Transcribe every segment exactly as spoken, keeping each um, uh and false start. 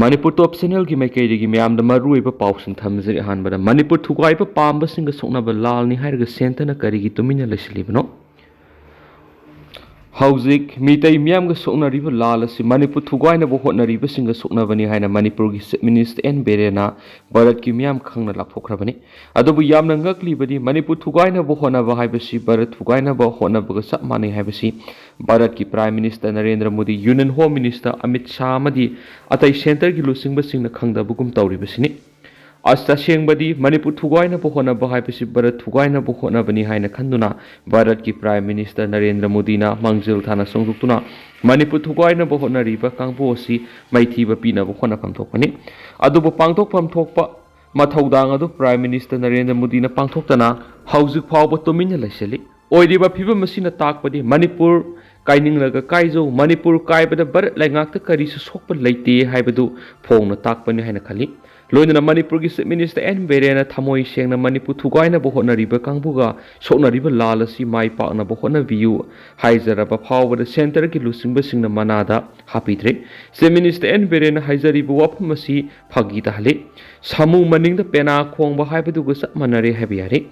ꯃꯅꯤꯄꯨꯔ ꯇꯣꯞ ꯆꯦꯅꯦꯜꯒꯤ ꯃꯥꯏꯀꯩꯗꯒꯤ ꯃꯌꯥꯝꯗ ꯃꯔꯨꯑꯣꯏꯕ ꯄꯥꯎꯁꯤꯡ ꯊꯝꯖꯔꯤ꯫ ꯑꯍꯥꯟꯕꯗ, ꯃꯅꯤꯄꯨꯔ ꯊꯨꯒꯥꯏꯕ ꯄꯥꯝꯕꯁꯤꯡꯒ ꯁꯣꯛꯅꯕ ꯂꯥꯜꯅꯤ ꯍꯥꯏꯔꯒ ꯁꯦꯟꯇꯔꯅ ꯀꯔꯤꯒꯤ ꯇꯨꯃꯤꯟꯅ ꯂꯩꯁꯤꯜꯂꯤꯕꯅꯣ? ꯍꯧꯖꯤꯛ ꯃꯤꯇꯩ ꯃꯤꯌꯥꯝꯒ ꯁꯣꯛꯅꯔꯤꯕ ꯂꯥꯜ ꯑꯁꯤ ꯃꯅꯤꯄꯨꯔ ꯊꯨꯒꯥꯏꯅꯕ ꯍꯣꯠꯅꯔꯤꯕꯁꯤꯡꯒ ꯁꯣꯛꯅꯕꯅꯤ ꯍꯥꯏꯅ ꯃꯅꯤꯄꯨꯔꯒꯤ ꯆꯤꯐ ꯃꯤꯅꯤꯁꯇꯔ ꯑꯦꯟ ꯕꯤꯔꯦꯟꯅ ꯚꯥꯔꯠꯀꯤ ꯃꯤꯌꯥꯝ ꯈꯪꯅ ꯂꯥꯎꯊꯣꯛꯈ꯭ꯔꯕꯅꯤ꯫ ꯑꯗꯨꯕꯨ ꯌꯥꯝꯅ ꯉꯛꯂꯤꯕꯗꯤ, ꯃꯅꯤꯄꯨꯔ ꯊꯨꯒꯥꯏꯅꯕ ꯍꯣꯠꯅꯕ ꯍꯥꯏꯕꯁꯤ ꯚꯥꯔꯠ ꯊꯨꯒꯥꯏꯅꯕ ꯍꯣꯠꯅꯕꯒ ꯆꯞ ꯃꯥꯟꯅꯩ ꯍꯥꯏꯕꯁꯤ ꯚꯥꯔꯠꯀꯤ prime minister Narendra Modi, union home minister Amit Shah ꯑꯃꯗꯤ ꯑꯇꯩ ꯁꯦꯟꯇꯔꯒꯤ ꯂꯨꯆꯤꯡꯕꯁꯤꯡꯅ ꯈꯪꯗꯕꯒꯨꯝ ꯇꯧꯔꯤꯕꯁꯤꯅꯤ꯫ ꯑꯁ, ꯇꯁꯦꯡꯕꯗꯤ ꯃꯅꯤꯄꯨꯔ ꯊꯨꯒꯥꯏꯅꯕ ꯍꯣꯠꯅꯕ ꯍꯥꯏꯕꯁꯤ ꯚꯥꯔꯠ ꯊꯨꯒꯥꯏꯅꯕ ꯍꯣꯠꯅꯕꯅꯤ ꯍꯥꯏꯅ ꯈꯟꯗꯨꯅ ꯚꯥꯔꯠꯀꯤ ꯄ꯭ꯔꯥꯏꯝ ꯃꯤꯅꯤꯁꯇꯔ ꯅꯔꯦꯟꯗ꯭ꯔ ꯃꯣꯗꯤꯅ ꯃꯥꯡꯖꯤꯜ ꯊꯥꯅ ꯆꯣꯡꯊꯣꯛꯇꯨꯅ ꯃꯅꯤꯄꯨꯔ ꯊꯨꯒꯥꯏꯅꯕ ꯍꯣꯠꯅꯔꯤꯕ ꯀꯥꯡꯕꯨ ꯑꯁꯤ ꯃꯥꯏꯊꯤꯕ ꯄꯤꯅꯕ ꯍꯣꯠꯅꯐꯝ ꯊꯣꯛꯄꯅꯤ꯫ ꯑꯗꯨꯕꯨ ꯄꯥꯡꯊꯣꯛꯐꯝ ꯊꯣꯛꯄ ꯃꯊꯧꯗꯥꯡ ꯑꯗꯨ ꯄ꯭ꯔꯥꯏꯝ ꯃꯤꯅꯤꯁꯇꯔ ꯅꯔꯦꯟꯗ꯭ꯔ ꯃꯣꯗꯤꯅ ꯄꯥꯡꯊꯣꯛꯇꯅ ꯍꯧꯖꯤꯛ ꯐꯥꯎꯕ ꯇꯨꯃꯤꯟꯅ ꯂꯩꯁꯤꯜꯂꯤ꯫ ꯑꯣꯏꯔꯤꯕ ꯐꯤꯕꯝ ꯑꯁꯤꯅ ꯇꯥꯛꯄꯗꯤ ꯃꯅꯤꯄꯨꯔ ꯀꯥꯏꯅꯤꯡꯂꯒ ꯀꯥꯏꯖꯧ, ꯃꯅꯤꯄꯨꯔ ꯀꯥꯏꯕꯗ ꯚꯥꯔꯠ ꯂꯩꯉꯥꯛꯇ ꯀꯔꯤꯁꯨ ꯁꯣꯛꯄ ꯂꯩꯇꯦ ꯍꯥꯏꯕꯗꯨ ꯐꯣꯡꯅ ꯇꯥꯛꯄꯅꯤ ꯍꯥꯏꯅ ꯈꯜꯂꯤ꯫ ꯂꯣꯏꯅꯅ ꯃꯅꯤꯄꯨꯔꯒꯤ ꯆꯤꯐ ꯃꯤꯅꯤꯁꯇꯔ ꯑꯦꯟ ꯕꯤꯔꯦꯟꯅ ꯊꯃꯣꯏ ꯁꯦꯡꯅ ꯃꯅꯤꯄꯨꯔ ꯊꯨꯒꯥꯏꯅꯕ ꯍꯣꯠꯅꯔꯤꯕ ꯀꯥꯡꯕꯨꯒ ꯁꯣꯛꯅꯔꯤꯕ ꯂꯥꯜ ꯑꯁꯤ ꯃꯥꯏ ꯄꯥꯛꯅꯕ ꯍꯣꯠꯅꯕꯤꯌꯨ ꯍꯥꯏꯖꯔꯕ ꯐꯥꯎꯕꯗ ꯁꯦꯟꯇꯔꯒꯤ ꯂꯨꯆꯤꯡꯕꯁꯤꯡꯅ ꯃꯅꯥꯗ ꯍꯥꯞꯄꯤꯗ꯭ꯔꯦ꯫ ꯆꯤꯐ ꯃꯤꯅꯤꯁꯇꯔ ꯑꯦꯟ ꯕꯤꯔꯦꯟꯅ ꯍꯥꯏꯖꯔꯤꯕ ꯋꯥꯐꯝ ꯑꯁꯤ ꯐꯥꯒꯤ ꯇꯥꯍꯜꯂꯤ꯫ ꯁꯥꯃꯨ ꯃꯅꯤꯡꯗ ꯄꯦꯅꯥ ꯈꯣꯡꯕ ꯍꯥꯏꯕꯗꯨꯒ ꯆꯞ ꯃꯥꯟꯅꯔꯦ ꯍꯥꯏꯕ ꯌꯥꯔꯦ꯫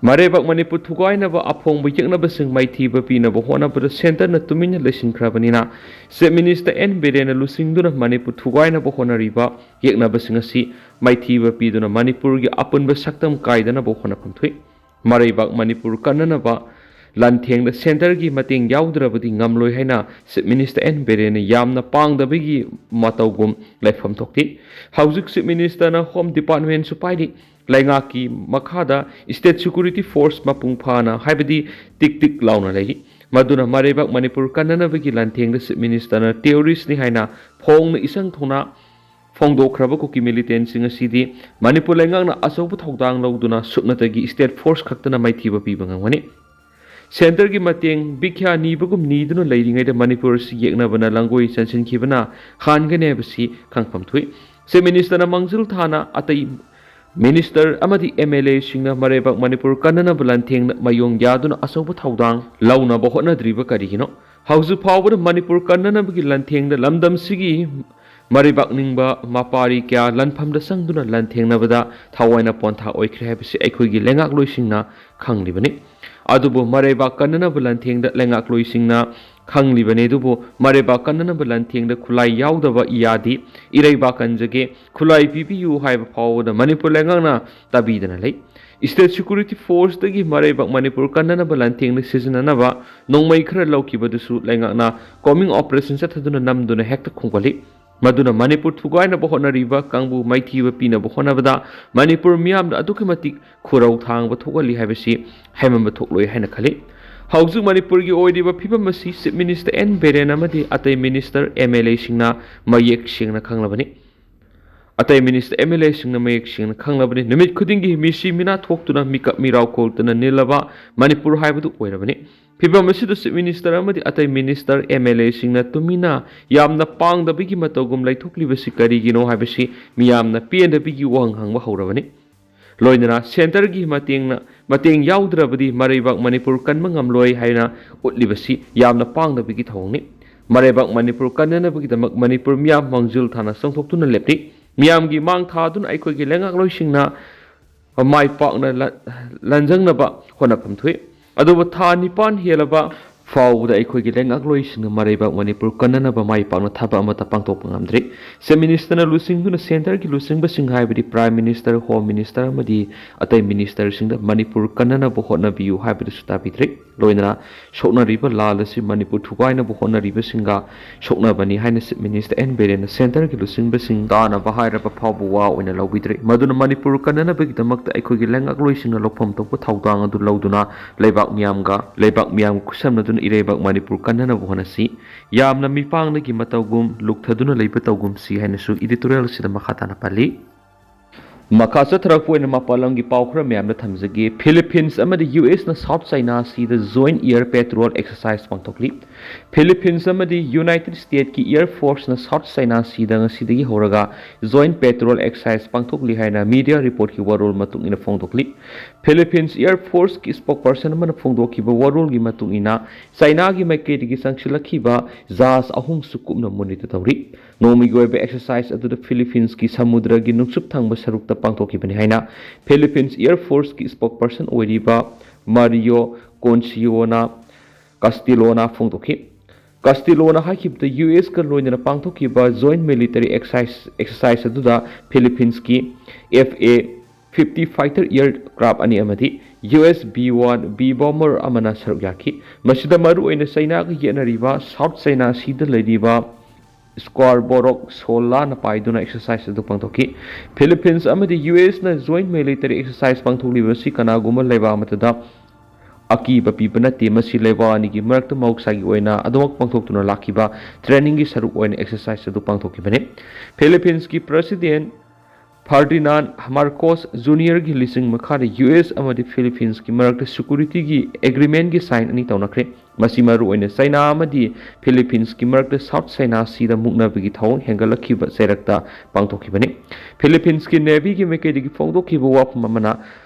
ꯃꯔꯩꯕꯥꯛ ꯃꯅꯤꯄꯨꯔ ꯊꯨꯒꯥꯏꯅꯕ ꯑꯐꯣꯡꯕ ꯌꯦꯛꯅꯕꯁꯤꯡ ꯃꯥꯏꯊꯤꯕ ꯄꯤꯅꯕ ꯍꯣꯠꯅꯕꯗ ꯁꯦꯟꯇꯔꯅ ꯇꯨꯃꯤꯟꯅ ꯂꯩꯁꯤꯟꯈ꯭ꯔꯕꯅꯤꯅ, ꯆꯤꯐ ꯃꯤꯅꯤꯁꯇꯔ ꯑꯦꯟ ꯕꯤꯔꯦꯟꯅ ꯂꯨꯆꯤꯡꯗꯨꯅ ꯃꯅꯤꯄꯨꯔ ꯊꯨꯒꯥꯏꯅꯕ ꯍꯣꯠꯅꯔꯤꯕ ꯌꯦꯛꯅꯕꯁꯤꯡ ꯑꯁꯤ ꯃꯥꯏꯊꯤꯕ ꯄꯤꯗꯨꯅ ꯃꯅꯤꯄꯨꯔꯒꯤ ꯑꯄꯨꯟꯕ ꯁꯛꯇꯝ ꯀꯥꯏꯗꯅꯕ ꯍꯣꯠꯅꯐꯝ ꯊꯣꯛꯏ꯫ ꯃꯔꯩꯕꯥꯛ ꯃꯅꯤꯄꯨꯔ ꯀꯟꯅꯅꯕ ꯂꯥꯟꯊꯦꯡꯗ ꯁꯦꯟꯇꯔꯒꯤ ꯃꯇꯦꯡ ꯌꯥꯎꯗ꯭ꯔꯕꯗꯤ ꯉꯝꯂꯣꯏ ꯍꯥꯏꯅ ꯆꯤꯐ ꯃꯤꯅꯤꯁꯇꯔ ꯑꯦꯟ ꯕꯤꯔꯦꯟꯅ ꯌꯥꯝꯅ ꯄꯥꯡꯗꯕꯒꯤ ꯃꯇꯧꯒꯨꯝ ꯂꯩꯐꯝ ꯊꯣꯛꯇꯦ꯫ ꯍꯧꯖꯤꯛ ꯆꯤꯐ ꯃꯤꯅꯤꯁꯇꯔꯅ ꯍꯣꯝ ꯗꯤꯄꯥꯔꯠꯃꯦꯟꯁꯨ ꯄꯥꯏꯔꯤ꯫ ꯂꯩꯉꯥꯛꯀꯤ ꯃꯈꯥꯗ ꯁ꯭ꯇꯦꯠ ꯁꯦꯀ꯭ꯌꯨꯔꯤꯇꯤ ꯐꯣꯔꯁ ꯃꯄꯨꯡ ꯐꯥꯅ, ꯍꯥꯏꯕꯗꯤ ꯇꯤꯛ ꯇꯤꯛ ꯂꯥꯎꯅ ꯂꯩꯔꯤ꯫ ꯃꯗꯨꯅ ꯃꯔꯩꯕꯥꯛ ꯃꯅꯤꯄꯨꯔ ꯀꯟꯅꯅꯕꯒꯤ ꯂꯥꯟꯊꯦꯡꯗ ꯆꯤꯐ ꯃꯤꯅꯤꯁꯇꯔꯅ ꯇꯦꯔꯣꯔꯤꯁ꯭ꯠꯅꯤ ꯍꯥꯏꯅ ꯐꯣꯡꯅ ꯏꯆꯪ ꯊꯣꯛꯅ ꯐꯣꯡꯗꯣꯛꯈ꯭ꯔꯕ ꯀꯨꯀꯤ ꯃꯤꯂꯤꯇꯦꯟꯠꯁꯤꯡ ꯑꯁꯤꯗꯤ ꯃꯅꯤꯄꯨꯔ ꯂꯩꯉꯥꯛꯅ ꯑꯆꯧꯕ ꯊꯧꯗꯥꯡ ꯂꯧꯗꯨꯅ ꯁꯨꯞꯅꯇꯒꯤ ꯁ꯭ꯇꯦꯠ ꯐꯣꯔꯁ ꯈꯛꯇꯅ ꯃꯥꯏꯊꯤꯕ ꯄꯤꯕ ꯉꯝꯒꯅꯤ꯫ ꯁꯦꯟꯇꯔꯒꯤ ꯃꯇꯦꯡ ꯚꯤꯈ꯭ꯌꯥ ꯅꯤꯕꯒꯨꯝ ꯅꯤꯗꯨꯅ ꯂꯩꯔꯤꯉꯩꯗ ꯃꯅꯤꯄꯨꯔ ꯑꯁꯤ ꯌꯦꯛꯅꯕꯅ ꯂꯥꯡꯒꯣꯏ ꯆꯟꯁꯤꯟꯈꯤꯕꯅ ꯍꯥꯟꯒꯅꯤ ꯍꯥꯏꯕꯁꯤ ꯈꯪꯐꯝ ꯊꯣꯛꯏ꯫ ꯆꯤꯐ ꯃꯤꯅꯤꯁꯇꯔꯅ ꯃꯥꯡꯖꯤꯜ ꯊꯥꯅ ꯑꯇꯩ ꯃꯤꯅꯤꯁꯇꯔ ꯑꯃꯗꯤ ꯑꯦꯝ ꯑꯦꯜ ꯑꯦꯁꯤꯡꯅ ꯃꯔꯩꯕꯥꯛ ꯃꯅꯤꯄꯨꯔ ꯀꯟꯅꯅꯕ ꯂꯥꯟꯊꯦꯡꯗ ꯃꯥꯌꯣꯡ ꯌꯥꯗꯨꯅ ꯑꯆꯧꯕ ꯊꯧꯗꯥꯡ ꯂꯧꯅꯕ ꯍꯣꯠꯅꯗ꯭ꯔꯤꯕ ꯀꯔꯤꯒꯤꯅꯣ? ꯍꯧꯖꯤꯛ ꯐꯥꯎꯕꯗ ꯃꯅꯤꯄꯨꯔ ꯀꯟꯅꯅꯕꯒꯤ ꯂꯥꯟꯊꯦꯡꯗ ꯂꯝꯗꯝꯁꯤꯒꯤ ꯃꯔꯩꯕꯥꯛ ꯅꯤꯡꯕ ꯃꯄꯥꯔꯤ ꯀꯌꯥ ꯂꯥꯟꯐꯝꯗ ꯆꯪꯗꯨꯅ ꯂꯥꯟꯊꯦꯡꯅꯕꯗ ꯊꯋꯥꯏꯅ ꯄꯣꯟꯊꯥ ꯑꯣꯏꯈ꯭ꯔꯦ ꯍꯥꯏꯕꯁꯤ ꯑꯩꯈꯣꯏꯒꯤ ꯂꯩꯉꯥꯛꯂꯣꯏꯁꯤꯡꯅ ꯈꯪꯂꯤꯕꯅꯤ꯫ ꯑꯗꯨꯕꯨ ꯃꯔꯩꯕꯥꯛ ꯀꯟꯅꯅꯕ ꯂꯥꯟꯊꯦꯡꯗ ꯂꯩꯉꯥꯛꯂꯣꯏꯁꯤꯡꯅ ꯈꯪꯂꯤꯕꯅꯤ꯫ ꯑꯗꯨꯕꯨ ꯃꯔꯩꯕꯥꯛ ꯀꯟꯅꯅꯕ ꯂꯥꯟꯊꯦꯡꯗ ꯈꯨꯠꯂꯥꯏ ꯌꯥꯎꯗꯕ ꯌꯥꯗꯦ, ꯏꯔꯩꯕꯥꯛ ꯀꯟꯖꯒꯦ, ꯈꯨꯠꯂꯥꯏ ꯄꯤꯕꯤꯌꯨ ꯍꯥꯏꯕ ꯐꯥꯎꯕꯗ ꯃꯅꯤꯄꯨꯔ ꯂꯩꯉꯥꯛꯅ ꯇꯥꯕꯤꯗꯅ ꯂꯩ꯫ State Security Forceꯇꯒꯤ ꯃꯔꯩꯕꯥꯛ ꯃꯅꯤꯄꯨꯔ ꯀꯟꯅꯅꯕ ꯂꯥꯟꯊꯦꯡꯗ ꯁꯤꯖꯤꯟꯅꯅꯕ ꯅꯣꯡꯃꯩ ꯈꯔ ꯂꯧꯈꯤꯕꯗꯨꯁꯨ ꯂꯩꯉꯥꯛꯅ combing operation ꯆꯠꯊꯗꯨꯅ ꯅꯝꯗꯨꯅ ꯍꯦꯛꯇ ꯈꯣꯝꯒꯠꯂꯤ꯫ ꯃꯗꯨꯅ ꯃꯅꯤꯄꯨꯔ ꯊꯨꯒꯥꯏꯅꯕ ꯍꯣꯠꯅꯔꯤꯕ ꯀꯥꯡꯕꯨ ꯃꯥꯏꯊꯤꯕ ꯄꯤꯅꯕ ꯍꯣꯠꯅꯕꯗ ꯃꯅꯤꯄꯨꯔ ꯃꯤꯌꯥꯝꯗ ꯑꯗꯨꯛꯀꯤ ꯃꯇꯤꯛ ꯈꯨꯔꯧ ꯊꯥꯡꯕ ꯊꯣꯛꯍꯜꯂꯤ ꯍꯥꯏꯕꯁꯤ ꯍꯥꯏꯃꯟꯕ ꯊꯣꯛꯂꯣꯏ ꯍꯥꯏꯅ ꯈꯜꯂꯤ꯫ ꯍꯧꯖꯤꯛ ꯃꯅꯤꯄꯨꯔꯒꯤ ꯑꯣꯏꯔꯤꯕ ꯐꯤꯕꯝ ꯑꯁꯤ Chief Minister ꯑꯦꯟ ꯕꯤꯔꯦꯟ ꯑꯃꯗꯤ ꯑꯇꯩ minister, MLAꯁꯤꯡꯅ ꯃꯌꯦꯛ ꯁꯦꯡꯅ ꯈꯪꯂꯕꯅꯤ꯫ ꯑꯇꯩ minister, MLAꯁꯤꯡꯅ ꯃꯌꯦꯛ ꯁꯦꯡꯅ ꯈꯪꯂꯕꯅꯤ꯫ ꯅꯨꯃꯤꯠ ꯈꯨꯗꯤꯡꯒꯤ ꯃꯤꯁꯤ ꯃꯤꯅꯥ ꯊꯣꯛꯇꯨꯅ ꯃꯤꯀꯞ ꯃꯤꯔꯥꯎ ꯀꯣꯜꯇꯅ ꯅꯤꯜꯂꯕ ꯃꯅꯤꯄꯨꯔ ꯍꯥꯏꯕꯗꯨ ꯑꯣꯏꯔꯕꯅꯤ꯫ ꯐꯤꯕꯝ ꯑꯁꯤꯗ Chief Minister ꯑꯃꯗꯤ ꯑꯇꯩ ministerꯁꯤꯡꯅ ꯇꯨꯃꯤꯟꯅ ꯌꯥꯝꯅ ꯄꯥꯡꯗꯕꯒꯤ ꯃꯇꯧꯒꯨꯝ ꯂꯩꯊꯣꯛꯂꯤꯕꯁꯤ ꯀꯔꯤꯒꯤꯅꯣ ꯍꯥꯏꯕꯁꯤ ꯃꯤꯌꯥꯝꯅ ꯄꯦꯟꯗꯕꯒꯤ ꯋꯥꯍꯪ ꯍꯪꯕ ꯍꯧꯔꯕꯅꯤ꯫ ꯂꯣꯏꯅꯅ centreꯒꯤ ꯃꯇꯦꯡꯅ, ꯃꯇꯦꯡ ꯌꯥꯎꯗ꯭ꯔꯕꯗꯤ ꯃꯔꯩꯕꯥꯛ ꯃꯅꯤꯄꯨꯔ ꯀꯟꯕ ꯉꯝꯂꯣꯏ ꯍꯥꯏꯅ ꯎꯠꯂꯤꯕꯁꯤ ꯌꯥꯝꯅ ꯄꯥꯡꯗꯕꯒꯤ ꯊꯧꯑꯣꯡꯅꯤ꯫ ꯃꯔꯩꯕꯥꯛ ꯃꯅꯤꯄꯨꯔ ꯀꯟꯅꯅꯕꯒꯤꯗꯃꯛ ꯃꯅꯤꯄꯨꯔ ꯃꯤꯌꯥꯝ ꯃꯥꯡꯖꯤꯜ ꯊꯥꯅ ꯆꯣꯡꯊꯣꯛꯇꯨꯅ ꯂꯦꯞꯂꯤ꯫ ꯃꯤꯌꯥꯝꯒꯤ ꯃꯥꯡ ꯊꯥꯗꯨꯅ ꯑꯩꯈꯣꯏꯒꯤ ꯂꯩꯉꯥꯛꯂꯣꯏꯁꯤꯡꯅ ꯃꯥꯏ ꯄꯥꯛꯅ ꯂ-, ꯂꯥꯟꯖꯪꯅꯕ ꯍꯣꯠꯅꯐꯝ ꯊꯣꯛꯏ꯫ ꯑꯗꯨꯕꯨ ꯊꯥ ꯅꯤꯄꯥꯟ ꯍꯦꯜꯂꯕ ꯐꯥꯎꯕꯗ ꯑꯩꯈꯣꯏꯒꯤ ꯂꯩꯉꯥꯛꯂꯣꯏꯁꯤꯡꯅ ꯃꯔꯩꯕꯥꯛ ꯃꯅꯤꯄꯨꯔ ꯀꯟꯅꯅꯕ ꯃꯥꯏ ꯄꯥꯛꯅ ꯊꯕꯛ ꯑꯃꯠꯇ ꯄꯥꯡꯊꯣꯛꯄ ꯉꯝꯗ꯭ꯔꯤ꯫ Chief Ministerꯅ ꯂꯨꯆꯤꯡꯗꯨꯅ centreꯒꯤ ꯂꯨꯆꯤꯡꯕꯁꯤꯡ ꯍꯥꯏꯕꯗꯤ Prime Minister, Home Minister ꯑꯃꯗꯤ ꯑꯇꯩ ministerꯁꯤꯡꯗ ꯃꯅꯤꯄꯨꯔ ꯀꯟꯅꯅꯕ ꯍꯣꯠꯅꯕꯤꯌꯨ ꯍꯥꯏꯕꯗꯨꯁꯨ ꯇꯥꯕꯤꯗ꯭ꯔꯤ꯫ ꯂꯣꯏꯅꯅ ꯁꯣꯛꯅꯔꯤꯕ ꯂꯥꯜ ꯑꯁꯤ ꯃꯅꯤꯄꯨꯔ ꯊꯨꯒꯥꯏꯅꯕ ꯍꯣꯠꯅꯔꯤꯕꯁꯤꯡꯒ ꯁꯣꯛꯅꯕꯅꯤ ꯍꯥꯏꯅ Chief Minister ꯑꯦꯟ ꯕꯤꯔꯦꯟꯅ centreꯒꯤ ꯂꯨꯆꯤꯡꯕꯁꯤꯡ ꯇꯥꯅꯕ ꯍꯥꯏꯔꯕ ꯐꯥꯎꯕ ꯋꯥ ꯑꯣꯏꯅ ꯂꯧꯕꯤꯗ꯭ꯔꯤ꯫ ꯃꯗꯨꯅ ꯃꯅꯤꯄꯨꯔ ꯀꯟꯅꯅꯕꯒꯤꯗꯃꯛꯇ ꯑꯩꯈꯣꯏꯒꯤ ꯂꯩꯉꯥꯛꯂꯣꯏꯁꯤꯡꯅ ꯂꯧꯐꯝ ꯊꯣꯛꯄ ꯊꯧꯗꯥꯡ ꯑꯗꯨ ꯂꯧꯗꯨꯅ ꯂꯩꯕꯥꯛ ꯃꯤꯌꯥꯝꯒ, ꯂꯩꯕꯥꯛ ꯃꯤꯌꯥꯝꯒ ꯈꯨꯠꯁꯝꯅꯗꯨꯅ ꯏꯔꯩꯕꯥꯛ ꯃꯅꯤꯄꯨꯔ ꯀꯟꯅꯅꯕ ꯍꯣꯠꯅꯁꯤ꯫ ꯌꯥꯝꯅ ꯃꯤꯄꯥꯡꯅꯒꯤ ꯃꯇꯧꯒꯨꯝ, ꯂꯨꯛꯊꯗꯨꯅ ꯂꯩꯕ ꯇꯧꯒꯨꯝꯁꯤ ꯍꯥꯏꯅꯁꯨ editorial ꯑꯁꯤꯗ ꯃꯈꯥ ꯇꯥꯅ ꯄꯜꯂꯤ꯫ ꯃꯈꯥ ꯆꯠꯊꯔꯛꯄ ꯑꯣꯏꯅ ꯃꯄꯥꯟ ꯂꯝꯒꯤ ꯄꯥꯎ ꯈꯔ ꯃꯌꯥꯝꯗ ꯊꯝꯖꯒꯦ꯫ Philippines ꯑꯃꯗꯤ U S ꯅ South China Seaꯗ joint air patrol exercise ꯄꯥꯡꯊꯣꯛꯂꯤ꯫ Philippines ꯑꯃꯗꯤ United Statesꯀꯤ Air Forceꯅ South China Seaꯗ ꯉꯁꯤꯗꯒꯤ ꯍꯧꯔꯒ joint patrol exercise ꯄꯥꯡꯊꯣꯛꯂꯤ ꯍꯥꯏꯅ media reportꯀꯤ ꯋꯥꯔꯣꯜ ꯃꯇꯨꯡ ꯏꯟꯅ ꯐꯣꯡꯗꯣꯛꯂꯤ꯫ Philippines Air Forceꯀꯤ spokesperson ꯑꯃꯅ ꯐꯣꯡꯗꯣꯛꯈꯤꯕ ꯋꯥꯔꯣꯜꯒꯤ ꯃꯇꯨꯡ ꯏꯟꯅ, ꯆꯥꯏꯅꯥꯒꯤ ꯃꯥꯏꯀꯩꯗꯒꯤ ꯆꯪꯁꯤꯜꯂꯛꯈꯤꯕ ꯖꯍꯥꯖ ꯑꯍꯨꯝꯁꯨ ꯀꯨꯞꯅ monitor ꯇꯧꯔꯤ꯫ ꯅꯣꯡꯃꯒꯤ ꯑꯣꯏꯕ ꯑꯦꯛꯁꯔꯁꯥꯏꯁ ꯑꯗꯨꯗ ꯐꯤꯂꯤꯄꯤꯟꯁꯀꯤ ꯁꯃꯨꯗ꯭ꯔꯒꯤ ꯅꯨꯡꯆꯨꯞ ꯊꯪꯕ ꯁꯔꯨꯛꯇ ꯄꯥꯡꯊꯣꯛꯈꯤꯕꯅꯤ ꯍꯥꯏꯅ ꯐꯤꯂꯤꯄꯤꯟꯁ ꯑꯦꯌꯔ ꯐꯣꯔꯁꯀꯤ ꯁ꯭ꯄꯣꯛꯄꯔꯁꯟ ꯑꯣꯏꯔꯤꯕ ꯃꯥꯔꯤꯌꯣ ꯀꯣꯟꯁꯤꯌꯣꯅꯥ ꯀꯥꯁꯇꯤꯂꯣꯅꯥ ꯐꯣꯡꯗꯣꯛꯈꯤ꯫ ꯀꯥꯁꯇꯤꯂꯣꯅꯥ ꯍꯥꯏꯈꯤꯕꯗ ꯌꯨ ꯑꯦꯁꯀ ꯂꯣꯏꯅꯅ ꯄꯥꯡꯊꯣꯛꯈꯤꯕ ꯖꯣꯏꯟ ꯃꯤꯂꯤꯇꯔꯤ ꯑꯦꯛꯁꯔꯁꯥꯏꯁ ꯑꯗꯨꯗ ꯐꯤꯂꯤꯄꯤꯟꯁꯀꯤ ꯑꯦꯐ ꯑꯦ ꯐꯤꯐꯇꯤ ꯐꯥꯏꯇꯔ ꯑꯦꯌꯔ ꯀ꯭ꯔꯥꯐ ꯑꯅꯤ ꯑꯃꯗꯤ U S B one B bomber ꯑꯃꯅ ꯁꯔꯨꯛ ꯌꯥꯈꯤ꯫ ꯃꯁꯤꯗ ꯃꯔꯨꯑꯣꯏꯅ ꯆꯩꯅꯥꯒ ꯌꯦꯠꯅꯔꯤꯕ ꯁꯥꯎꯠ ꯆꯩꯅꯥ ꯁꯤꯗ ꯂꯩꯔꯤꯕ ꯁ꯭ꯀ꯭ꯋꯥꯔꯕꯣꯔꯣꯛ ꯁꯣꯂꯥꯅ ꯄꯥꯏꯗꯨꯅ ꯑꯦꯛꯁꯔꯁꯥꯏꯁ ꯑꯗꯨ ꯄꯥꯡꯊꯣꯛꯈꯤ꯫ ꯐꯤꯂꯤꯄꯤꯟꯁ ꯑꯃꯗꯤ ꯌꯨ ꯑꯦꯁꯅ ꯖꯣꯏꯟ ꯃꯤꯂꯤꯇꯔꯤ ꯑꯦꯛꯁꯔꯁꯥꯏꯁ ꯄꯥꯡꯊꯣꯛꯂꯤꯕ ꯑꯁꯤ ꯀꯅꯥꯒꯨꯝꯕ ꯂꯩꯕꯥꯛ ꯑꯃꯠꯇꯗ ꯑꯀꯤꯕ ꯄꯤꯕ ꯅꯠꯇꯦ꯫ ꯃꯁꯤ ꯂꯩꯕꯥꯛ ꯑꯅꯤꯒꯤ ꯃꯔꯛꯇ ꯃꯍꯧꯁꯥꯒꯤ ꯑꯣꯏꯅ ꯑꯗꯨꯃꯛ ꯄꯥꯡꯊꯣꯛꯇꯨꯅ ꯂꯥꯛꯈꯤꯕ ꯇ꯭ꯔꯦꯅꯤꯡꯒꯤ ꯁꯔꯨꯛ ꯑꯣꯏꯅ ꯑꯦꯛꯁꯔꯁꯥꯏꯁ ꯑꯗꯨ ꯄꯥꯡꯊꯣꯛꯈꯤꯕꯅꯤ꯫ ꯐꯤꯂꯤꯄꯤꯟꯁꯀꯤ ꯄ꯭ꯔꯁꯤꯗꯦꯟ ꯐꯔꯗꯤꯅꯥꯟ ꯃꯥꯔꯀꯣꯁ ꯖꯨꯅꯤꯌꯔꯒꯤ ꯂꯤꯁꯤꯡ ꯃꯈꯥꯗ ꯌꯨ ꯑꯦꯁ ꯑꯃꯗꯤ ꯐꯤꯂꯤꯄꯤꯟꯁꯀꯤ ꯃꯔꯛꯇ ꯁꯦꯀ꯭ꯌꯨꯔꯤꯇꯤꯒꯤ ꯑꯦꯒ꯭ꯔꯤꯃꯦꯟꯒꯤ ꯁꯥꯏꯟ ꯑꯅꯤ ꯇꯧꯅꯈ꯭ꯔꯦ꯫ ꯃꯁꯤ ꯃꯔꯨꯑꯣꯏꯅ ꯆꯩꯅꯥ ꯑꯃꯗꯤ ꯐꯤꯂꯤꯄꯤꯟꯁꯀꯤ ꯃꯔꯛꯇ ꯁꯥꯎꯠ ꯆꯩꯅꯥ ꯁꯤꯗ ꯃꯨꯛꯅꯕꯒꯤ ꯊꯧꯑꯣꯡ ꯍꯦꯟꯒꯠꯂꯛꯈꯤꯕ ꯆꯩꯔꯛꯇ ꯄꯥꯡꯊꯣꯛꯈꯤꯕꯅꯤ꯫ ꯐꯤꯂꯤꯄꯤꯟꯁꯀꯤ ꯅꯦꯚꯤꯒꯤ ꯃꯥꯏꯀꯩꯗꯒꯤ ꯐꯣꯡꯗꯣꯛꯈꯤꯕ ꯋꯥꯐꯝ ꯑꯃꯅ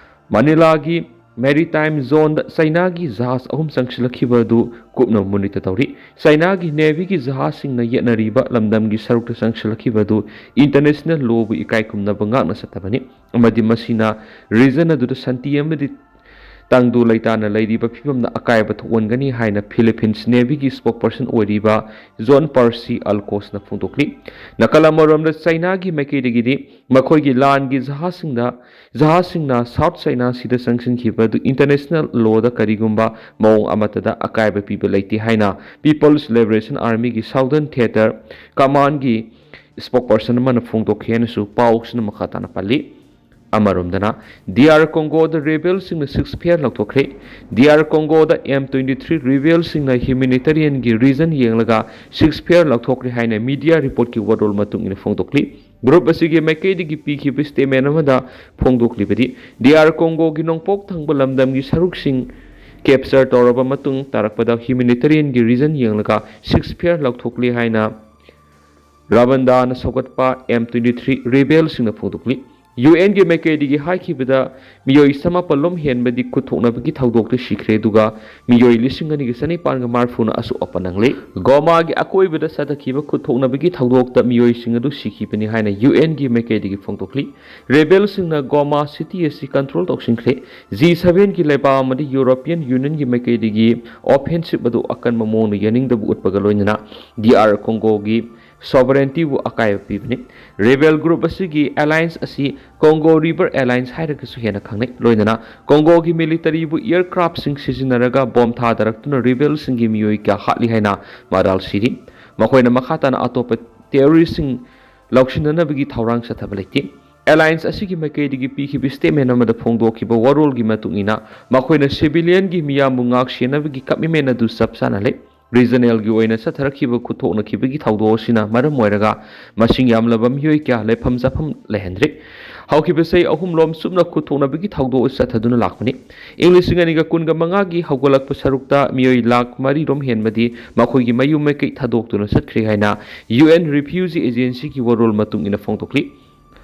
ꯃꯅꯤꯂꯥꯒꯤ ꯃꯦꯔꯤꯇꯥꯏꯝ ꯖꯣꯟꯗ ꯆꯩꯅꯥꯒꯤ ꯖꯍꯥꯖ ꯑꯍꯨꯝ ꯆꯪꯁꯤꯜꯂꯛꯈꯤꯕ ꯑꯗꯨ ꯀꯨꯞꯅ ꯃꯣꯅꯤꯇꯔ ꯇꯧꯔꯤ꯫ ꯆꯩꯅꯥꯒꯤ ꯅꯦꯚꯤꯒꯤ ꯖꯍꯥꯖꯁꯤꯡꯅ ꯌꯦꯠꯅꯔꯤꯕ ꯂꯝꯗꯝꯒꯤ ꯁꯔꯨꯛꯇ ꯆꯪꯁꯤꯜꯂꯛꯈꯤꯕ ꯑꯗꯨ ꯏꯟꯇꯔꯅꯦꯁꯅꯦꯜ ꯂꯣꯕꯨ ꯏꯀꯥꯏ ꯈꯨꯝꯅꯕ ꯉꯥꯛꯅ ꯆꯠꯇꯕꯅꯤ ꯑꯃꯗꯤ ꯃꯁꯤꯅ ꯔꯤꯖꯟ ꯑꯗꯨꯗ ꯁꯥꯟꯇꯤ ꯑꯃꯗꯤ ꯇꯪꯗꯨ ꯂꯩꯇꯥꯅ ꯂꯩꯔꯤꯕ ꯐꯤꯕꯝꯗ ꯑꯀꯥꯏꯕ ꯊꯣꯛꯍꯟꯒꯅꯤ ꯍꯥꯏꯅ ꯐꯤꯂꯤꯄꯤꯟꯁ ꯅꯦꯚꯤꯒꯤ ꯁ꯭ꯄꯣꯛꯄꯔꯁꯟ ꯑꯣꯏꯔꯤꯕ ꯖꯣꯟ ꯄꯥꯔꯁꯤ ꯑꯜꯀꯣꯁꯅ ꯐꯣꯡꯗꯣꯛꯂꯤ꯫ ꯅꯥꯀꯜ ꯑꯃꯔꯣꯝꯗ ꯆꯩꯅꯥꯒꯤ ꯃꯥꯏꯀꯩꯗꯒꯤꯗꯤ ꯃꯈꯣꯏꯒꯤ ꯂꯥꯟꯒꯤ ꯖꯍꯥꯖꯁꯤꯡꯗ ꯖꯍꯥꯖꯁꯤꯡꯅ ꯁꯥꯎꯠ ꯆꯩꯅꯥ ꯁꯤꯗ ꯆꯪꯁꯤꯟꯈꯤꯕ ꯑꯗꯨ ꯏꯟꯇꯔꯅꯦꯁꯅꯦꯜ ꯂꯣꯗ ꯀꯔꯤꯒꯨꯝꯕ ꯃꯑꯣꯡ ꯑꯃꯠꯇꯗ ꯑꯀꯥꯏꯕ ꯄꯤꯕ ꯂꯩꯇꯦ ꯍꯥꯏꯅ ꯄꯤꯄꯜꯁ ꯂꯤꯕꯔꯦꯁꯟ ꯑꯥꯔꯃꯤꯒꯤ ꯁꯥꯎꯗꯔꯟ ꯊꯤꯌꯦꯇꯔ ꯀꯃꯥꯟꯒꯤ ꯁ꯭ꯄꯣꯛꯄꯔꯁꯟ ꯑꯃꯅ ꯐꯣꯡꯗꯣꯛꯈꯤ ꯍꯥꯏꯅꯁꯨ ꯄꯥꯎꯁꯤꯅ ꯃꯈꯥ ꯇꯥꯅ ꯄꯜꯂꯤ꯫ ꯑꯃꯔꯣꯝꯗꯅ ꯗꯤ ꯑꯥꯔ ꯀꯣꯡꯒꯣꯗ ꯔꯤꯕꯦꯜꯁꯤꯡꯅ ꯁꯤꯖ ꯐꯌꯥꯔ ꯂꯧꯊꯣꯛꯈ꯭ꯔꯦ꯫ D R Congo M twenty three ꯔꯤꯕꯦꯜꯁꯤꯡꯅ ꯍ꯭ꯌꯨꯃꯦꯅꯤꯇꯦꯔꯤꯌꯟꯒꯤ ꯔꯤꯖꯟ ꯌꯦꯡꯂꯒ ꯁꯤꯖ ꯐꯌꯥꯔ ꯂꯧꯊꯣꯛꯈ꯭ꯔꯦ ꯍꯥꯏꯅ ꯃꯤꯗꯤꯌꯥ ꯔꯤꯄꯣꯔꯠꯀꯤ ꯋꯥꯔꯣꯜ ꯃꯇꯨꯡ ꯏꯟꯅ ꯐꯣꯡꯗꯣꯛꯂꯤ꯫ ꯒ꯭ꯔꯨꯞ ꯑꯁꯤꯒꯤ ꯃꯥꯏꯀꯩꯗꯒꯤ ꯄꯤꯈꯤꯕ ꯁ꯭ꯇꯦꯠꯃꯦꯟ ꯑꯃꯗ ꯐꯣꯡꯗꯣꯛꯂꯤꯕꯗꯤ ꯗꯤ ꯑꯥꯔ ꯀꯣꯡꯒꯣꯒꯤ ꯅꯣꯡꯄꯣꯛ ꯊꯪꯕ ꯂꯝꯗꯝꯒꯤ ꯁꯔꯨꯛꯁꯤꯡ ꯀꯦꯞꯆꯔ ꯇꯧꯔꯕ ꯃꯇꯨꯡ ꯇꯥꯔꯛꯄꯗ ꯍ꯭ꯌꯨꯃꯦꯅꯤꯇꯦꯔꯤꯌꯟꯒꯤ ꯔꯤꯖꯟ ꯌꯦꯡꯂꯒ ꯁꯤꯖ ꯐꯌꯥꯔ ꯂꯧꯊꯣꯛꯂꯤ ꯍꯥꯏꯅ ꯔꯥꯕꯟꯗꯥꯅ ꯁꯧꯒꯠꯄ ꯑꯦꯝ ꯇ꯭ꯋꯦꯟꯇꯤ ꯊ꯭ꯔꯤ ꯔꯤꯕꯦꯜꯁꯤꯡꯅ ꯐꯣꯡꯗꯣꯛꯂꯤ꯫ ꯌꯨ ꯑꯦꯟꯒꯤ ꯃꯥꯏꯀꯩꯗꯒꯤ ꯍꯥꯏꯈꯤꯕꯗ, ꯃꯤꯑꯣꯏ ꯆꯃꯥꯄꯜ ꯂꯣꯝ ꯍꯦꯟꯕꯗꯤ ꯈꯨꯠ ꯊꯣꯛꯅꯕꯒꯤ ꯊꯧꯗꯣꯛꯇ ꯁꯤꯈ꯭ꯔꯦ, ꯑꯗꯨꯒ ꯃꯤꯑꯣꯏ ꯂꯤꯁꯤꯡ ꯑꯅꯤꯒ ꯆꯅꯤꯄꯥꯟꯒ ꯃꯔꯤꯐꯨꯅ ꯑꯁꯣꯛ ꯑꯄꯟ ꯅꯪꯂꯤ꯫ ꯒꯣꯃꯥꯒꯤ ꯑꯀꯣꯏꯕꯗ ꯆꯠꯊꯈꯤꯕ ꯈꯨꯠ ꯊꯣꯛꯅꯕꯒꯤ ꯊꯧꯗꯣꯛꯇ ꯃꯤꯑꯣꯏꯁꯤꯡ ꯑꯗꯨ ꯁꯤꯈꯤꯕꯅꯤ ꯍꯥꯏꯅ ꯌꯨ ꯑꯦꯟꯒꯤ ꯃꯥꯏꯀꯩꯗꯒꯤ ꯐꯣꯡꯗꯣꯛꯂꯤ꯫ ꯔꯦꯕꯦꯜꯁꯤꯡꯅ ꯒꯣꯃꯥ ꯁꯤꯇꯤ ꯑꯁꯤ ꯀꯟꯇ꯭ꯔꯣꯜ ꯇꯧꯁꯤꯟꯈ꯭ꯔꯦ꯫ ꯖꯤ ꯁꯚꯦꯟꯒꯤ ꯂꯩꯕꯥꯛ ꯑꯃꯗꯤ ꯌꯨꯔꯣꯄꯤꯌꯟ ꯌꯨꯅꯤꯌꯟꯒꯤ ꯃꯥꯏꯀꯩꯗꯒꯤ ꯑꯣꯐꯦꯟꯁꯤꯞ ꯑꯗꯨ ꯑꯀꯟꯕ ꯃꯑꯣꯡꯗ ꯌꯥꯅꯤꯡꯗꯕ ꯎꯠꯄꯒ ꯂꯣꯏꯅꯅ ꯗꯤ ꯑꯥꯔ ꯀꯣꯡꯒꯣꯒꯤ ꯁꯣꯚꯔꯦꯟꯇꯤꯕꯨ ꯑꯀꯥꯏꯕ ꯄꯤꯕꯅꯤ꯫ ꯔꯦꯕꯦꯜ ꯒ꯭ꯔꯨꯞ ꯑꯁꯤꯒꯤ ꯑꯦꯂꯥꯏꯟꯁ ꯑꯁꯤ ꯀꯣꯡꯒꯣ ꯔꯤꯚꯔ ꯑꯦꯂꯥꯏꯟꯁ ꯍꯥꯏꯔꯒꯁꯨ ꯍꯦꯟꯅ ꯈꯪꯅꯩ꯫ ꯂꯣꯏꯅꯅ ꯀꯣꯡꯒꯣꯒꯤ ꯃꯤꯂꯤꯇꯔꯤꯕꯨ ꯑꯦꯌꯔꯀ꯭ꯔꯥꯐꯁꯤꯡ ꯁꯤꯖꯤꯟꯅꯔꯒ ꯕꯣꯝ ꯊꯥꯗꯔꯛꯇꯨꯅ ꯔꯦꯕꯦꯜꯁꯤꯡꯒꯤ ꯃꯤꯑꯣꯏ ꯀꯌꯥ ꯍꯥꯠꯂꯤ ꯍꯥꯏꯅ ꯃꯔꯥꯜ ꯁꯤꯔꯤ꯫ ꯃꯈꯣꯏꯅ ꯃꯈꯥ ꯇꯥꯅ ꯑꯇꯣꯞꯄ ꯇꯦꯔꯣꯔꯤꯁꯁꯤꯡ ꯂꯧꯁꯤꯟꯅꯅꯕꯒꯤ ꯊꯧꯔꯥꯡ ꯆꯠꯊꯕ ꯂꯩꯇꯦ꯫ ꯑꯦꯂꯥꯏꯟꯁ ꯑꯁꯤꯒꯤ ꯃꯥꯏꯀꯩꯗꯒꯤ ꯄꯤꯈꯤꯕ ꯁ꯭ꯇꯦꯠꯃꯦꯟ ꯑꯃꯗ ꯐꯣꯡꯗꯣꯛꯈꯤꯕ ꯋꯥꯔꯣꯜꯒꯤ ꯃꯇꯨꯡ ꯏꯟꯅ, ꯃꯈꯣꯏꯅ ꯁꯤꯚꯤꯂꯤꯌꯟꯒꯤ ꯃꯤꯌꯥꯝꯕꯨ ꯉꯥꯛ ꯁꯦꯟꯅꯕꯒꯤ ꯀꯃꯤꯠꯃꯦꯟ ꯑꯗꯨ ꯆꯞ ꯆꯥꯅ ꯂꯩ꯫ ꯔꯤꯖꯅꯦꯜꯒꯤ ꯑꯣꯏꯅ ꯆꯠꯊꯔꯛꯈꯤꯕ ꯈꯨꯠꯊꯣꯛꯅꯈꯤꯕꯒꯤ ꯊꯧꯗꯣꯛ ꯑꯁꯤꯅ ꯃꯔꯝ ꯑꯣꯏꯔꯒ ꯃꯁꯤꯡ ꯌꯥꯝꯂꯕ ꯃꯤꯑꯣꯏ ꯀꯌꯥ ꯂꯩꯐꯝ ꯆꯥꯐꯝ ꯂꯩꯍꯟꯗ꯭ꯔꯤ꯫ ꯍꯧꯈꯤꯕ ꯆꯍꯤ ꯑꯍꯨꯝꯂꯣꯝ ꯆꯨꯞꯅ ꯈꯨꯠꯊꯣꯛꯅꯕꯒꯤ ꯊꯧꯗꯣꯛ ꯆꯠꯊꯗꯨꯅ ꯂꯥꯛꯄꯅꯤ꯫ ꯏꯪ ꯂꯤꯁꯤꯡ ꯑꯅꯤꯒ ꯀꯨꯟꯒ ꯃꯉꯥꯒꯤ ꯍꯧꯒꯠꯂꯛꯄ ꯁꯔꯨꯛꯇ ꯃꯤꯑꯣꯏ ꯂꯥꯈ ꯃꯔꯤꯔꯣꯝ ꯍꯦꯟꯕꯗꯤ ꯃꯈꯣꯏꯒꯤ ꯃꯌꯨꯝ ꯃꯥꯏꯀꯩ ꯊꯥꯗꯣꯛꯇꯨꯅ ꯆꯠꯈ꯭ꯔꯦ ꯍꯥꯏꯅ ꯌꯨ ꯑꯦꯟ ꯔꯤꯐ꯭ꯌꯨꯖꯤ ꯑꯦꯖꯦꯟꯁꯤꯒꯤ ꯋꯥꯔꯣꯜ ꯃꯇꯨꯡ ꯏꯟꯅ ꯐꯣꯡꯗꯣꯛꯂꯤ꯫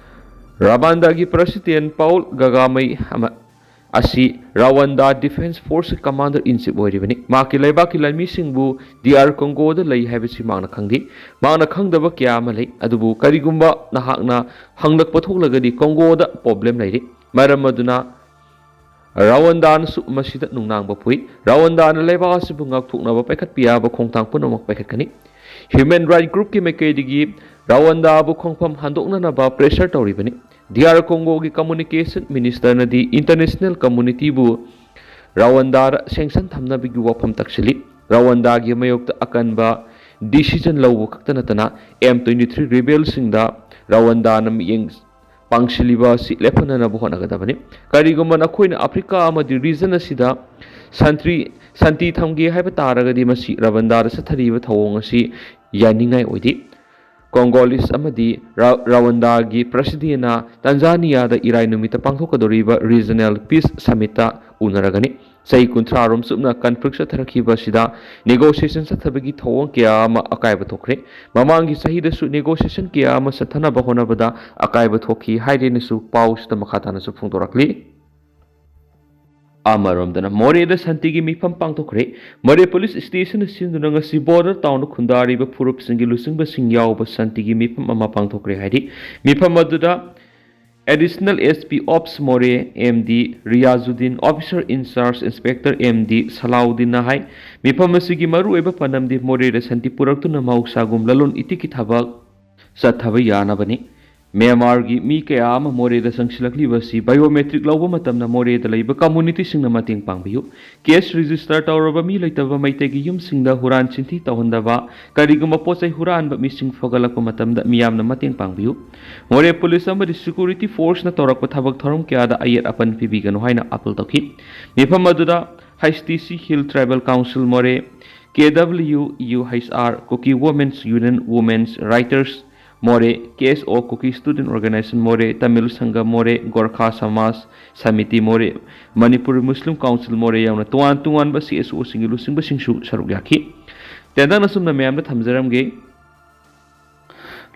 ꯔꯋꯥꯟꯗꯥꯒꯤ ꯄ꯭ꯔꯁꯤꯗꯦꯟ ꯄꯥꯎꯜ ꯀꯒꯥꯃꯦ ꯑꯃ ꯑꯁꯤ ꯔꯋꯥꯟꯗꯥ ꯗꯤꯐꯦꯟꯁ ꯐꯣꯔꯁ ꯀꯃꯥꯟꯗꯔ ꯏꯟ ꯆꯤꯐ ꯑꯣꯏꯔꯤꯕꯅꯤ꯫ ꯃꯍꯥꯛꯀꯤ ꯂꯩꯕꯥꯛꯀꯤ ꯂꯥꯟꯃꯤꯁꯤꯡꯕꯨ ꯗꯤ ꯑꯥꯔ ꯀꯣꯡꯒꯣꯗ ꯂꯩ ꯍꯥꯏꯕꯁꯤ ꯃꯍꯥꯛꯅ ꯈꯪꯗꯦ꯫ ꯃꯍꯥꯛꯅ ꯈꯪꯗꯕ ꯀꯌꯥ ꯑꯃ ꯂꯩ, ꯑꯗꯨꯕꯨ ꯀꯔꯤꯒꯨꯝꯕ ꯅꯍꯥꯛꯅ ꯍꯪꯂꯛꯄ ꯊꯣꯛꯂꯒꯗꯤ ꯀꯣꯡꯒꯣꯗ ꯄ꯭ꯔꯣꯕ꯭ꯂꯦꯝ ꯂꯩꯔꯤ꯫ ꯃꯔꯝ ꯑꯗꯨꯅ ꯔꯋꯥꯟꯗꯥꯅꯁꯨ ꯃꯁꯤꯗ ꯅꯨꯡꯅꯥꯡꯕ ꯄꯨꯏ꯫ ꯔꯋꯥꯟꯗꯥꯅ ꯂꯩꯕꯥꯛ ꯑꯁꯤꯕꯨ ꯉꯥꯛꯊꯣꯛꯅꯕ ꯄꯥꯏꯈꯠꯄ ꯌꯥꯕ ꯈꯣꯡꯊꯥꯡ ꯄꯨꯝꯅꯃꯛ ꯄꯥꯏꯈꯠꯀꯅꯤ꯫ ꯍ꯭ꯌꯨꯃꯦꯟ ꯔꯥꯏꯠ ꯒ꯭ꯔꯨꯞꯀꯤ ꯃꯥꯏꯀꯩꯗꯒꯤ ꯔꯋꯥꯟꯗꯥꯕꯨ ꯈꯣꯡꯐꯝ ꯍꯟꯗꯣꯛꯅꯅꯕ ꯄ꯭ꯔꯦꯁꯔ ꯇꯧꯔꯤꯕꯅꯤ꯫ ꯗꯤ ꯑꯥꯔ ꯀꯣꯡꯒꯣꯒꯤ ꯀꯝꯃꯨꯅꯤꯀꯦꯁꯟ ꯃꯤꯅꯤꯁꯇꯔꯅꯗꯤ ꯏꯟꯇꯔꯅꯦꯁꯅꯦꯜ ꯀꯝꯃꯨꯅꯤꯇꯤꯕꯨ ꯔꯋꯥꯟꯗꯥꯗ ꯁꯦꯡꯁꯟ ꯊꯝꯅꯕꯒꯤ ꯋꯥꯐꯝ ꯇꯛꯁꯤꯜꯂꯤ꯫ ꯔꯋꯥꯟꯗꯥꯒꯤ ꯃꯥꯌꯣꯛꯇ ꯑꯀꯟꯕ ꯗꯤꯁꯤꯖꯟ ꯂꯧꯕ ꯈꯛꯇ ꯅꯠꯇꯅ ꯑꯦꯝ ꯇ꯭ꯋꯦꯟꯇꯤ ꯊ꯭ꯔꯤ ꯔꯤꯕꯦꯜꯁꯤꯡꯗ ꯔꯋꯥꯟꯗꯥꯅ ꯃꯤꯠꯌꯦꯡ ꯄꯥꯡꯁꯤꯜꯂꯤꯕ ꯑꯁꯤ ꯂꯦꯞꯍꯟꯅꯅꯕ ꯍꯣꯠꯅꯒꯗꯕꯅꯤ꯫ ꯀꯔꯤꯒꯨꯝꯕ ꯅꯈꯣꯏꯅ ꯑꯐ꯭ꯔꯤꯀꯥ ꯑꯃꯗꯤ ꯔꯤꯖꯟ ꯑꯁꯤꯗ ꯁꯟꯇ꯭ꯔꯤ-, ꯁꯥꯟꯇꯤ ꯊꯝꯒꯦ ꯍꯥꯏꯕ ꯇꯥꯔꯒꯗꯤ ꯃꯁꯤ ꯔꯋꯥꯟꯗꯥꯗ ꯆꯠꯊꯔꯤꯕ ꯊꯧꯑꯣꯡ ꯑꯁꯤ ꯌꯥꯅꯤꯡꯉꯥꯏ ꯑꯣꯏꯗꯦ꯫ ꯀꯣꯡꯒꯣꯂꯤꯁ ꯑꯃꯗꯤ ꯔ-, ꯔꯋꯥꯟꯗꯥꯒꯤ ꯄ꯭ꯔꯁꯤꯗꯦꯟꯅ ꯇꯥꯟꯖꯥꯅꯤꯌꯥꯗ ꯏꯔꯥꯏ ꯅꯨꯃꯤꯠꯇ ꯄꯥꯡꯊꯣꯛꯀꯗꯧꯔꯤꯕ ꯔꯤꯖꯅꯦꯜ ꯄꯤꯁ ꯁꯃꯤꯠꯇ ꯎꯅꯔꯒꯅꯤ꯫ ꯆꯍꯤ ꯀꯨꯟꯊ꯭ꯔꯥ ꯔꯣꯝ ꯆꯨꯞꯅ ꯀꯟꯐ꯭ꯂꯤꯛ ꯆꯠꯊꯔꯛꯈꯤꯕ ꯑꯁꯤꯗ ꯅꯦꯒꯣꯁꯤꯌꯦꯁꯟ ꯆꯠꯊꯕꯒꯤ ꯊꯧꯑꯣꯡ ꯀꯌꯥ ꯑꯃ ꯑꯀꯥꯏꯕ ꯊꯣꯛꯈ꯭ꯔꯦ꯫ ꯃꯃꯥꯡꯒꯤ ꯆꯍꯤꯗꯁꯨ ꯅꯦꯒꯣꯁꯤꯌꯦꯁꯟ ꯀꯌꯥ ꯑꯃ ꯆꯠꯊꯅꯕ ꯍꯣꯠꯅꯕꯗ ꯑꯀꯥꯏꯕ ꯊꯣꯛꯈꯤ ꯍꯥꯏꯗꯨꯅꯁꯨ ꯄꯥꯎꯁꯤꯗ ꯃꯈꯥ ꯇꯥꯅꯁꯨ ꯐꯣꯡꯗꯣꯔꯛꯂꯤ꯫ ꯑꯃꯔꯣꯝꯗꯅ ꯃꯣꯔꯦꯗ ꯁꯥꯟꯇꯤꯒꯤ ꯃꯤꯐꯝ ꯄꯥꯡꯊꯣꯛꯈ꯭ꯔꯦ꯫ ꯃꯣꯔꯦ ꯄꯨꯂꯤꯁ ꯁ꯭ꯇꯦꯁꯟꯅ ꯁꯤꯟꯗꯨꯅ ꯉꯁꯤ ꯕꯣꯔꯗꯔ ꯇꯥꯎꯟꯗ ꯈꯨꯟꯗꯥꯔꯤꯕ ꯐꯨꯔꯨꯞꯁꯤꯡꯒꯤ ꯂꯨꯆꯤꯡꯕꯁꯤꯡ ꯌꯥꯎꯕ ꯁꯥꯟꯇꯤꯒꯤ ꯃꯤꯐꯝ ꯑꯃ ꯄꯥꯡꯊꯣꯛꯈ꯭ꯔꯦ ꯍꯥꯏꯔꯤ꯫ ꯃꯤꯐꯝ ꯑꯗꯨꯗ ꯑꯦꯗꯤꯁꯅꯦꯜ ꯑꯦꯁ P ops Moreh M D Riyazuddin, officer in charge inspector M D ꯁꯂꯥꯎꯗꯤꯟꯅ ꯍꯥꯏ, ꯃꯤꯐꯝ ꯑꯁꯤꯒꯤ ꯃꯔꯨꯑꯣꯏꯕ ꯄꯥꯟꯗꯝꯗꯤ ꯃꯣꯔꯦꯗ ꯁꯥꯟꯇꯤ ꯄꯨꯔꯛꯇꯨꯅ ꯃꯍꯧꯁꯥꯒꯨꯝ ꯂꯂꯣꯟ ꯏꯇꯤꯛꯀꯤ ꯊꯕꯛ ꯆꯠꯊꯕ ꯌꯥꯅꯕꯅꯤ꯫ ꯃ꯭ꯌꯥꯟꯃꯥꯔꯒꯤ ꯃꯤ ꯀꯌꯥ ꯑꯃ ꯃꯣꯔꯦꯗ ꯆꯪꯁꯤꯜꯂꯛꯂꯤꯕ ꯑꯁꯤ ꯕꯥꯏꯑꯣꯃꯦꯇ꯭ꯔꯤꯛ ꯂꯧꯕ ꯃꯇꯝꯗ ꯃꯣꯔꯦꯗ ꯂꯩꯕ ꯀꯝꯃꯨꯅꯤꯇꯤꯁꯤꯡꯅ ꯃꯇꯦꯡ ꯄꯥꯡꯕꯤꯌꯨ꯫ ꯀꯦꯁ ꯔꯦꯖꯤꯁꯇꯔ ꯇꯧꯔꯕ ꯃꯤ ꯂꯩꯇꯕ ꯃꯩꯇꯩꯒꯤ ꯌꯨꯝꯁꯤꯡꯗ ꯍꯨꯔꯥꯟ ꯆꯤꯟꯊꯤ ꯇꯧꯍꯟꯗꯕ, ꯀꯔꯤꯒꯨꯝꯕ ꯄꯣꯠ ꯆꯩ ꯍꯨꯔꯥꯟꯕ ꯃꯤꯁꯤꯡ ꯐꯒꯠꯂꯛꯄ ꯃꯇꯝꯗ ꯃꯤꯌꯥꯝꯅ ꯃꯇꯦꯡ ꯄꯥꯡꯕꯤꯌꯨ꯫ ꯃꯣꯔꯦ ꯄꯨꯂꯤꯁ ꯑꯃꯗꯤ ꯁꯦꯀ꯭ꯌꯨꯔꯤꯇꯤ ꯐꯣꯔꯁꯅ ꯇꯧꯔꯛꯄ ꯊꯕꯛ ꯊꯧꯔꯝ ꯀꯌꯥꯗ ꯑꯌꯦꯠ ꯑꯄꯟ ꯄꯤꯕꯤꯒꯅꯨ ꯍꯥꯏꯅ ꯑꯥꯄꯤꯜ ꯇꯧꯈꯤ꯫ ꯃꯤꯐꯝ ꯑꯗꯨꯗ H T C hill tribal council ꯃꯣꯔꯦ, ꯀꯦ ꯗꯕ꯭ꯂꯤꯌꯨ ꯌꯨ ꯍꯩꯆ ꯑꯥꯔ, ꯀꯨꯀꯤ ꯋꯨꯃꯦꯟꯁ ꯌꯨꯅꯤꯌꯟ, ꯋꯨꯃꯦꯟꯁ ꯔꯥꯏꯇꯔꯁ ꯃꯣꯔꯦ, ꯀꯦ ꯑꯦꯁ ꯑꯣ ꯀꯨꯀꯤ ꯁ꯭ꯇꯨꯗꯦꯟꯠ ꯑꯣꯔꯒꯅꯥꯏꯖꯦꯁꯟ ꯃꯣꯔꯦ, ꯇꯥꯃꯤꯜ ꯁꯪꯘ ꯃꯣꯔꯦ, ꯒꯣꯔꯈꯥ ꯁꯃꯥꯖ ꯁꯃꯤꯇꯤ ꯃꯣꯔꯦ, ꯃꯅꯤꯄꯨꯔꯤ ꯃꯨꯁꯂꯤꯝ ꯀꯥꯎꯟꯁꯤꯜ ꯃꯣꯔꯦ ꯌꯥꯎꯅ ꯇꯣꯉꯥꯟ ꯇꯣꯉꯥꯟꯕ ꯁꯤ ꯑꯦꯁ ꯑꯣꯁꯤꯡꯒꯤ ꯂꯨꯆꯤꯡꯕꯁꯤꯡꯁꯨ ꯁꯔꯨꯛ ꯌꯥꯈꯤ꯫ ꯇꯦꯟꯇꯛꯅ ꯑꯁꯨꯝꯅ ꯃꯌꯥꯝꯗ ꯊꯝꯖꯔꯝꯒꯦ꯫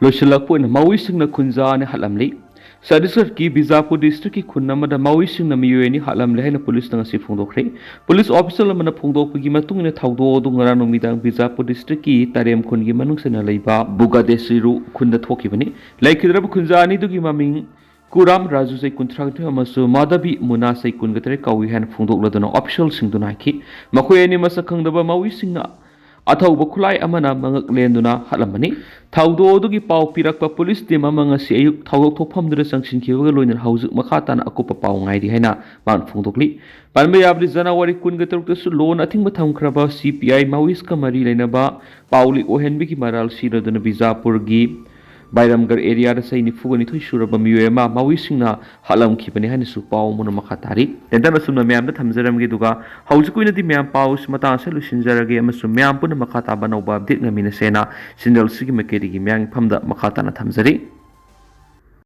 ꯂꯣꯏꯁꯤꯜꯂꯛꯄ ꯑꯣꯏꯅ ꯃꯥꯋꯤꯁꯤꯡꯅ ꯈꯨꯟꯖꯥ ꯑꯅꯤ ꯍꯥꯠꯂꯝꯂꯤ꯫ ꯆꯇꯤꯁꯒꯔꯀꯤ ꯕꯤꯖꯥꯄꯨꯔ ꯗꯤꯁꯇ꯭ꯔꯤꯛꯀꯤ ꯈꯨꯟ ꯑꯃꯗ ꯃꯥꯋꯤꯁꯤꯡꯅ ꯃꯤꯑꯣꯏ ꯑꯅꯤ ꯍꯥꯠꯂꯝꯂꯦ ꯍꯥꯏꯅ ꯄꯨꯂꯤꯁꯅ ꯉꯁꯤ ꯐꯣꯡꯗꯣꯛꯈ꯭ꯔꯦ꯫ ꯄꯨꯂꯤꯁ ꯑꯣꯐꯤꯁꯤꯌꯦꯜ ꯑꯃꯅ ꯐꯣꯡꯗꯣꯛꯄꯒꯤ ꯃꯇꯨꯡ ꯏꯟꯅ ꯊꯧꯗꯣꯛ ꯑꯗꯨ ꯉꯔꯥꯡ ꯅꯨꯃꯤꯗꯥꯡ ꯕꯤꯖꯥꯄꯨꯔ ꯗꯤꯁꯇ꯭ꯔꯤꯛꯀꯤ ꯇꯔꯦꯝ ꯈꯨꯟꯒꯤ ꯃꯅꯨꯡ ꯆꯟꯅ ꯂꯩꯕ ꯕꯨꯒꯥꯗꯦꯁꯤꯔꯨ ꯈꯨꯟꯗ ꯊꯣꯛꯈꯤꯕꯅꯤ꯫ ꯂꯩꯈꯤꯗ꯭ꯔꯕ ꯈꯨꯟꯖꯥ ꯑꯅꯤꯗꯨꯒꯤ ꯃꯃꯤꯡ ꯀꯨꯔꯥꯝ ꯔꯥꯖꯨ ꯆꯍꯤ ꯀꯨꯟꯊ꯭ꯔꯥ ꯅꯤꯊꯣꯏ ꯑꯃꯁꯨꯡ ꯃꯥꯙꯕꯤ ꯃꯨꯅꯥ ꯆꯍꯤ ꯀꯨꯟꯒ ꯇꯔꯦꯠ ꯀꯧꯏ ꯍꯥꯏꯅ ꯐꯣꯡꯗꯣꯛꯂꯗꯨꯅ ꯑꯣꯐꯤꯁꯤꯌꯦꯜꯁꯤꯡꯗꯨꯅ ꯍꯥꯏꯈꯤ꯫ ꯃꯈꯣꯏ ꯑꯅꯤ ꯃꯁꯛ ꯈꯪꯗꯕ ꯃꯥꯋꯤꯁꯤꯡꯅ ꯑꯊꯧꯕ ꯈꯨꯠꯂꯥꯏ ꯑꯃꯅ ꯃꯉꯛ ꯂꯦꯟꯗꯨꯅ ꯍꯥꯠꯂꯝꯕꯅꯤ꯫ ꯊꯧꯗꯣꯛ ꯑꯗꯨꯒꯤ ꯄꯥꯎ ꯄꯤꯔꯛꯄ ꯄꯨꯂꯤꯁ ꯇꯤꯝ ꯑꯃ ꯉꯁꯤ ꯑꯌꯨꯛ ꯊꯧꯗꯣꯛ ꯊꯣꯛꯐꯝꯗꯨꯗ ꯆꯪꯁꯤꯟꯈꯤꯕꯒ ꯂꯣꯏꯅꯅ ꯍꯧꯖꯤꯛ ꯃꯈꯥ ꯇꯥꯅ ꯑꯀꯨꯞꯄ ꯄꯥꯎ ꯉꯥꯏꯔꯤ ꯍꯥꯏꯅ ꯃꯥꯅ ꯐꯣꯡꯗꯣꯛꯂꯤ꯫ ꯄꯟꯕ ꯌꯥꯕꯗꯤ, ꯖꯅꯋꯥꯔꯤ ꯀꯨꯟꯒ ꯇꯔꯨꯛꯇꯁꯨ ꯂꯣꯟ ꯑꯊꯤꯡꯕ ꯊꯝꯈ꯭ꯔꯕ ꯁꯤ ꯄꯤ ꯑꯥꯏ ꯃꯥꯋꯤꯁꯀ ꯃꯔꯤ ꯂꯩꯅꯕ ꯄꯥꯎ ꯂꯤꯛ ꯑꯣꯏꯍꯟꯕꯒꯤ ꯃꯔꯥꯜ ꯁꯤꯖꯤꯟꯅꯗꯨꯅ ꯕꯤꯖꯥꯄꯨꯔꯒꯤ ꯕꯥꯏꯔꯝꯒꯔ ꯑꯦꯔꯤꯌꯥꯗ ꯆꯍꯤ ꯅꯤꯐꯨꯒ ꯅꯤꯊꯣꯏ ꯁꯨꯔꯕ ꯃꯤꯑꯣꯏ ꯑꯃ ꯃꯥꯋꯤꯁꯤꯡꯅ ꯍꯥꯠꯂꯝꯈꯤꯕꯅꯤ ꯍꯥꯏꯅꯁꯨ ꯄꯥꯎ ꯑꯃꯅ ꯃꯈꯥ ꯇꯥꯔꯤ꯫ ꯇꯦꯟꯇꯛꯅ ꯑꯁꯨꯝꯅ ꯃꯌꯥꯝꯗ ꯊꯝꯖꯔꯝꯒꯦ, ꯑꯗꯨꯒ ꯍꯧꯖꯤꯛꯀꯤ ꯑꯣꯏꯅꯗꯤ ꯃꯌꯥꯝ ꯄꯥꯎꯁꯤ ꯃꯇꯥꯡ ꯑꯁꯤꯗ ꯂꯣꯏꯁꯤꯟꯖꯔꯒꯦ ꯑꯃꯁꯨꯡ ꯃꯌꯥꯝ ꯄꯨꯟꯅ ꯃꯈꯥ ꯇꯥꯕ ꯑꯅꯧꯕ ꯑꯞꯗꯦꯠ ꯉꯥꯏꯃꯤꯟꯅꯁꯦꯅ ꯆꯦꯅꯦꯜꯁꯤꯒꯤ ꯃꯥꯏꯀꯩꯗꯒꯤ ꯃꯌꯥꯝꯒꯤ ꯐꯝꯗ ꯃꯈꯥ ꯇꯥꯅ ꯊꯝꯖꯔꯤ꯫